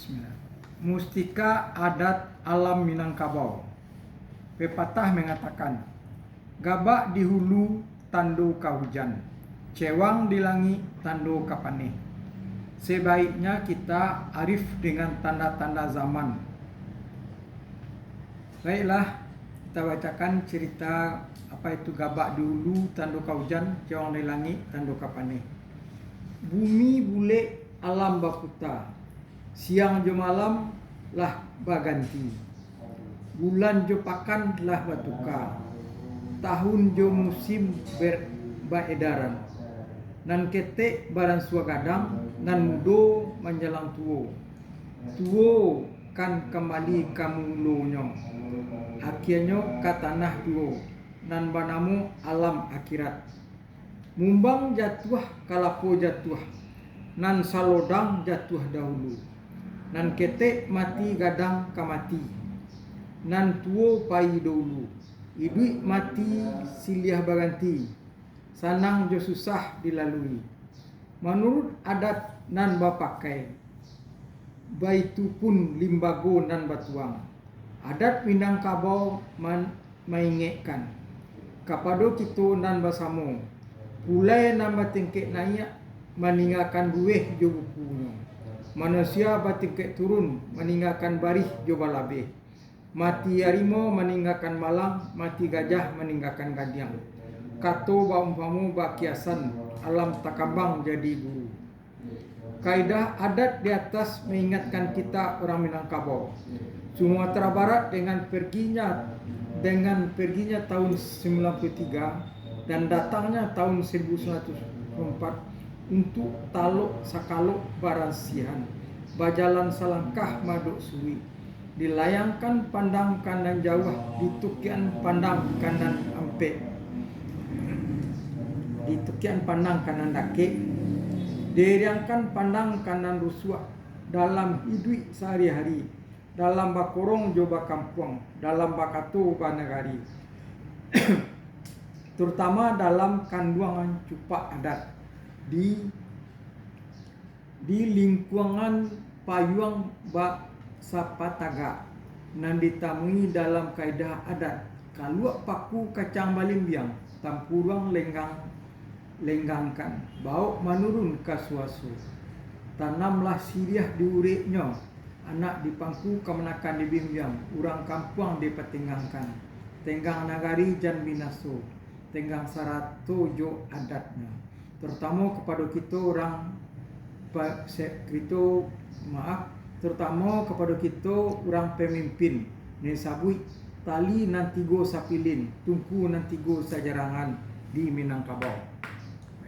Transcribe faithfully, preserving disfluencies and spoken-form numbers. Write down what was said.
Bismillah. Mustika adat alam Minangkabau. Pepatah mengatakan, "Gabak di hulu tando ka hujan, cewang di langik tando ka paneh." Sebaiknya kita arif dengan tanda-tanda zaman. Baiklah, kita bacakan cerita apa itu gabak di hulu tando ka hujan, cewang di langik tando ka paneh. Bumi bulek, alam baputa. Siang jo malam lah baganti. Bulan jo pakan lah batuka. Tahun jo musim ber-, baedaran. Nan ketek baransua gadang, nan mudo manjalang tuo. Tuo kan kambali ka mulonyo, akianyo ka tanah juo, nan banamo alam akhirat. Mumbang jatuah, kalapo jatuah, nan salodang jatuah dahulu. Nan ketek mati gadang ka mati, nan tuo pai dahulu. Iduik mati siliah baganti, sanang jo susah dilalui. Manuruik adat nan bapakai, baitu pun limbago nan batuang. Adat Minangkabau man-, maingekkan kapado kito nan basamo, pulai nan batingkek naiak maninggakan buweh jo bukunyo, manusia batingkek turun maninggakan barih jo balabeh, mati harimau maninggakan malang, mati gajah maninggakan gadiang. Kato baumpamo bakiasan, alam takambang jadi guru. Kaidah adat di atas maingatkan kita urang Minangkabau. Sumatera Barat dengan perginya, dengan perginya tahun sembilan puluh tiga dan datangnya tahun seribu sembilan ratus empat untuk talok sakalok baransihan, bajalan salangkah madok suik. Dilayangkan pandang ka nan jauah, ditukiakan pandang ka nan ampek, ditukiakan pandang ka nan dakek, diiriangkan pandang ka nan rusuak, dalam iduik sahari-hari, dalam bakorong jo bakampuang, dalam bakato banagari, terutama dalam kanduangan cupak adat, di di lingkuangan payuang bak sapatagak, nan ditamui dalam kaidah adat, kaluak paku kacang balimbiang, tampuruang lenggang, lenggangkan, baok manurun ka suaso. Tanamlah siriah di ureknyo, anak di pangku kamanakan dibimbiang, urang kampuang dipatenggangkan, tenggang nagari jan binaso, tenggang sarato jo adatnyo. Terutamo kapado kito urang pa-, se-, kito, maaf, terutamo kapado kito urang pamimpin, nan sabuik tali nan tigo sapilin, tungku nan tigo sajarangan di Minangkabau.